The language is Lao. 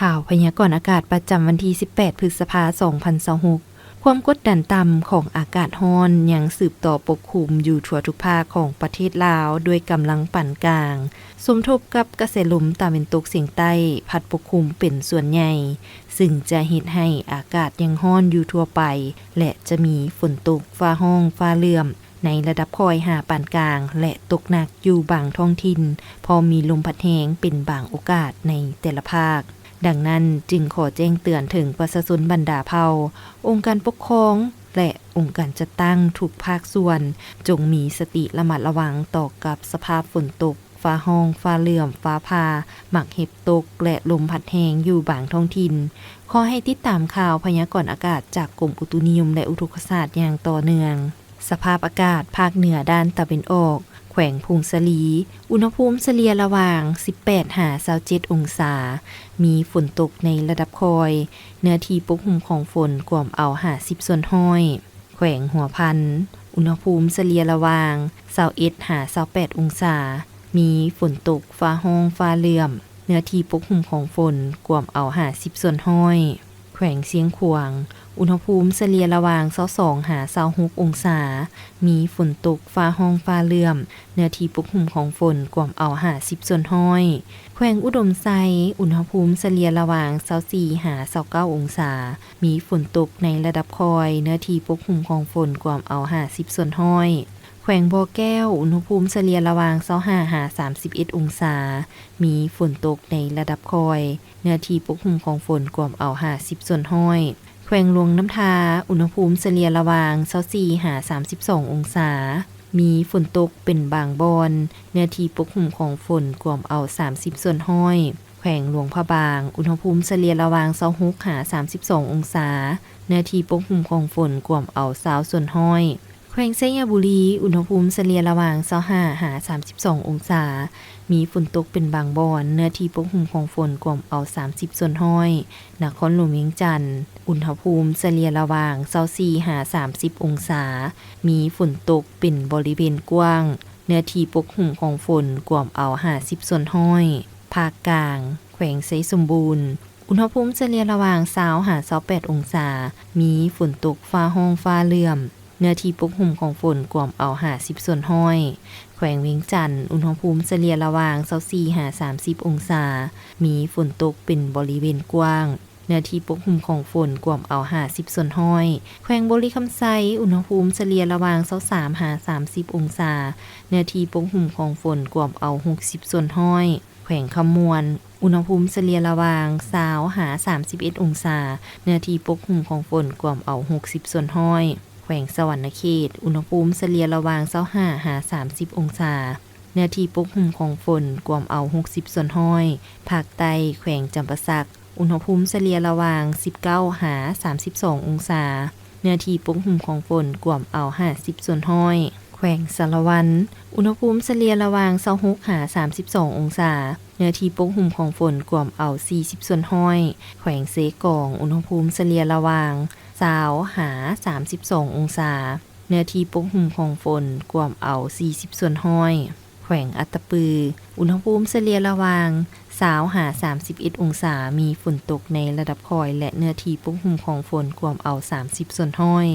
ຂ່າວພະຍາກອນອາກາດປະຈຳວັນທີສິບແປດ ພຶດສະພາ ສອງພັນຊາວຫົກ. ຄວາມກົດດັນຕ່ຳຂອງອາກາດຮ້ອນຍັງສືບຕໍ່ປົກຄຸມຢູ່ທົ່ວທຸກພາກຂອງປະເທດລາວ ດ້ວຍກຳລັງປານກາງ ສົມທົບກັບກະແສລົມຕາເວັນຕົກສຽງໃຕ້ພັດປົກຄຸມເປັນສ່ວນໃຫຍ່, ຊຶ່ງຈະເຮັດໃຫ້ອາກາດຍັງຮ້ອນຢູ່ທົ່ວໄປ ແລະ ຈະມີຝົນຕົກ, ຟ້າຮ້ອງ, ຟ້າເຫຼື້ອມ ໃນລະດັບຄ່ອຍຫາປານກາງ ແລະ ຕົກໜັກຢູ່ບາງທ້ອງຖິ່ນ, ພ້ອມມີລົມພັດແຮງເປັນບາງໂອກາດໃນແຕ່ລະພາກ. ດັ່ງນັ້ນ, ຈຶ່ງຂໍແຈ້ງເຕືອນເຖິງປະຊາຊົນບັນດາເຜົ່າ, ອົງການປົກຄອງ ແລະ ອົງການຈັດຕັ້ງທຸກພາກສ່ວນ, ຈົ່ງມີສະຕິລະມັດລະວັງຕໍ່ກັບສະພາບຝົນຕົກ, ຟ້າຮ້ອງ, ຟ້າເຫຼື້ອມ, ຟ້າຜ່າ, ໝາກເຫັບຕົກ ແລະ ລົມພັດແຮງຢູ່ບາງທ້ອງຖິ່ນ. ຂໍໃຫ້ຕິດຕາມຂ່າວພະຍາກອນອາກາດຈາກກົມອຸຕຸນິຍົມ ແລະ ອຸທົກກະສາດຢ່າງຕໍ່ເນື່ອງ. ສະພາບອາກາດພາກເໜືອດ້ານຕາເວັນອອກ, ແຂວງຜົ້ງສາລີ, ອຸນຫະພູມສະເລ່ຍລະຫວ່າງສິບແປດຫາຊາວເຈັດອົງສາ, ມີຝົນຕົກໃນລະດັບຄ່ອຍ, ເນື້ອທີ່ປົກຫຸ້ມຂອງຝົນກວມເອົາຫ້າສິບສ່ວນຮ້ອຍ. ແຂວງຫົວພັນ, ອຸນຫະພູມສະເລ່ຍລະຫວ່າງຊາວເອັດຫາຊາວແປດອົງສາ, ມີຝົນຕົກ, ຟ້າຮ້ອງ, ຟ້າເຫຼື້ອມ, ເນື້ອທີ່ປົກຫຸ້ມຂອງຝົນກວມເອົາຫ້າສິບສ່ວນຮ້ອຍ. ແຂວງຊຽງຂວາງ, ອຸນຫະພູມສະເລ່ຍລະຫວ່າງຊາວສອງຫາຊາວຫົກອົງສາ, ມີຝົນຕົກ, ຟ້າຮ້ອງ, ຟ້າເຫຼື້ອມ, ເນື້ອທີ່ປົກຫຸ້ມຂອງຝົນກວມເອົາຫ້າສິບສ່ວນຮ້ອຍ. ແຂວງອຸດົມໄຊ, ອຸນຫະພູມສະເລ່ຍລະຫວ່າງຊາວສີ່ຫາຊາວເກົ້າອົງສາ, ມີຝົນຕົກໃນລະດັບຄ່ອຍ, ເນື້ອທີ່ປົກຫຸ້ມຂອງຝົນກວມເອົາຫ້າສິບສ່ວນຮ້ອຍ. ແຂວງບໍ່ແກ້ວ, ອຸນຫະພູມສະເລ່ຍລະຫວ່າງຊາວຫ້າຫາສາມສິບເອັດອົງສາ, ມີຝົນຕົກໃນລະດັບຄ່ອຍ, ເນື້ອທີ່ປົກຫຸ້ມຂອງຝົນກວມເອົາຫ້າສິບສ່ວນຮ້ອຍ. ແຂວງຫຼວງນ້ຳທາ, ອຸນຫະພູມສະເລ່ຍລະຫວ່າງຊາວສີ່ຫາສາມສິບສອງອົງສາ, ມີຝົນຕົກເປັນບາງບ່ອນ, ເນື້ອທີ່ປົກຫຸ້ມຂອງຝົນກວມເອົາສາມສິບສ່ວນຮ້ອຍ. ແຂວງຫຼວງພະບາງ, ອຸນຫະພູມສະເລ່ຍລະຫວ່າງຊາວຫົກຫາສາມສິບສອງອົງສາ, ເນື້ອທີ່ປົກຫຸ້ມຂອງຝົນກວມເອົາຊາວສ່ວນຮ້ອຍ. ແຂວງໄຊຍະບູລີ, ອຸນຫະພູມສະເລ່ຍລະຫວ່າງຊາວຫ້າຫາສາມສິບສອງອົງສາ, ມີຝົນຕົກເປັນບາງບ່ອນ, ເນື້ອທີ່ປົກຫຸ້ມຂອງຝົນກວມເອົາສາມສິບສ່ວນຮ້ອຍ. ນະຄອນຫຼວງວຽງຈັນ, ອຸນຫະພູມສະເລ່ຍລະຫວ່າງຊາວສີ່ຫາສາມສິບອົງສາ, ມີຝົນຕົກເປັນບໍລິເວນກວ້າງ, ເນື້ອທີ່ປົກຫຸ້ມຂອງຝົນກວມເອົາຫ້າສິບສ່ວນຮ້ອຍ. ພາກກາງ, ແຂວງໄຊສົມບູນ, ອຸນຫະພູມສະເລ່ຍລະຫວ່າງຊາວຫາຊາວແປດອົງສາ, ມີຝົນຕົກ, ຟ້າຮ້ອງ, ຟ້າເຫຼື້ອມ, ເນື້ອທີ່ປົກຫຸ້ມຂອງຝົນກວມເອົາຫ້າສິບສ່ວນຮ້ອຍ. ແຂວງວຽງຈັນ, ອຸນຫະພູມສະເລ່ຍລະຫວ່າງຊາວສີ່ຫາສາມສິບອົງສາ, ມີຝົນຕົກເປັນບໍລິເວນກວ້າງ, ເນື້ອທີ່ປົກຫຸ້ມຂອງຝົນກວມເອົາຫ້າສິບສ່ວນຮ້ອຍ. ແຂວງບໍລິຄຳໄຊ, ອຸນຫະພູມສະເລ່ຍລະຫວ່າງຊາວສາມຫາສາມສິບອົງສາ, ເນື້ອທີ່ປົກຫຸ້ມຂອງຝົນກວມເອົາຫົກສິບສ່ວນຮ້ອຍ. ແຂວງຄຳມ່ວນ, ອຸນຫະພູມສະເລ່ຍລະຫວ່າງຊາວຫາສາມສິບເອັດອົງສາ, ເນື້ອທີ່ປົກຫຸ້ມຂອງຝົນກວມເອົາຫົກສິບສ່ວນຮ້ອຍ. ແຂວງສະຫວັນນະເຂດ, ອຸນຫະພູມສະເລ່ຍລະຫວ່າງຊາວຫ້າຫາສາມສິບອົງສາ, ເນື້ອທີ່ປົກຫຸ້ມຂອງຝົນກວມເອົາຫົກສິບສ່ວນຮ້ອຍ. ພາກໃຕ້, ແຂວງຈຳປາສັກ, ອຸນຫະພູມສະເລ່ຍລະຫວ່າງສິບເກົ້າຫາສາມສິບສອງອົງສາ, ເນື້ອທີ່ປົກຫຸ້ມຂອງຝົນກວມເອົາຫ້າສິບສ່ວນຮ້ອຍ. ແຂວງສາລະວັນ, ອຸນຫະພູມສະເລ່ຍລະຫວ່າງຊາວຫົກຫາສາມສິບສອງອົງສາ, ເນື້ອທີ່ປົກຫຸ້ມຂອງຝົນກວມເອົາສີ່ສິບສ່ວນຮ້ອຍ. ແຂວງເຊກອງ, ອຸນຫະພູມສະເລ່ຍລະຫວ່າງຊາວຫາສາມສິບສອງອົງສາ, ເນື້ອທີ່ປົກຫຸ້ມຂອງຝົນກວມເອົາສີ່ສິບສ່ວນຮ້ອຍ. ແຂວງອັດຕະປື, ອຸນຫະພູມສະເລ່ຍລະຫວ່າງຊາວຫາສາມສິບເອັດອົງສາ, ມີຝົນຕົກໃນລະດັບຄ່ອຍ ແລະ ເນື້ອທີ່ປົກຫຸ້ມຂອງຝົນກວມເອົາສາມສິບສ່ວນຮ້ອຍ.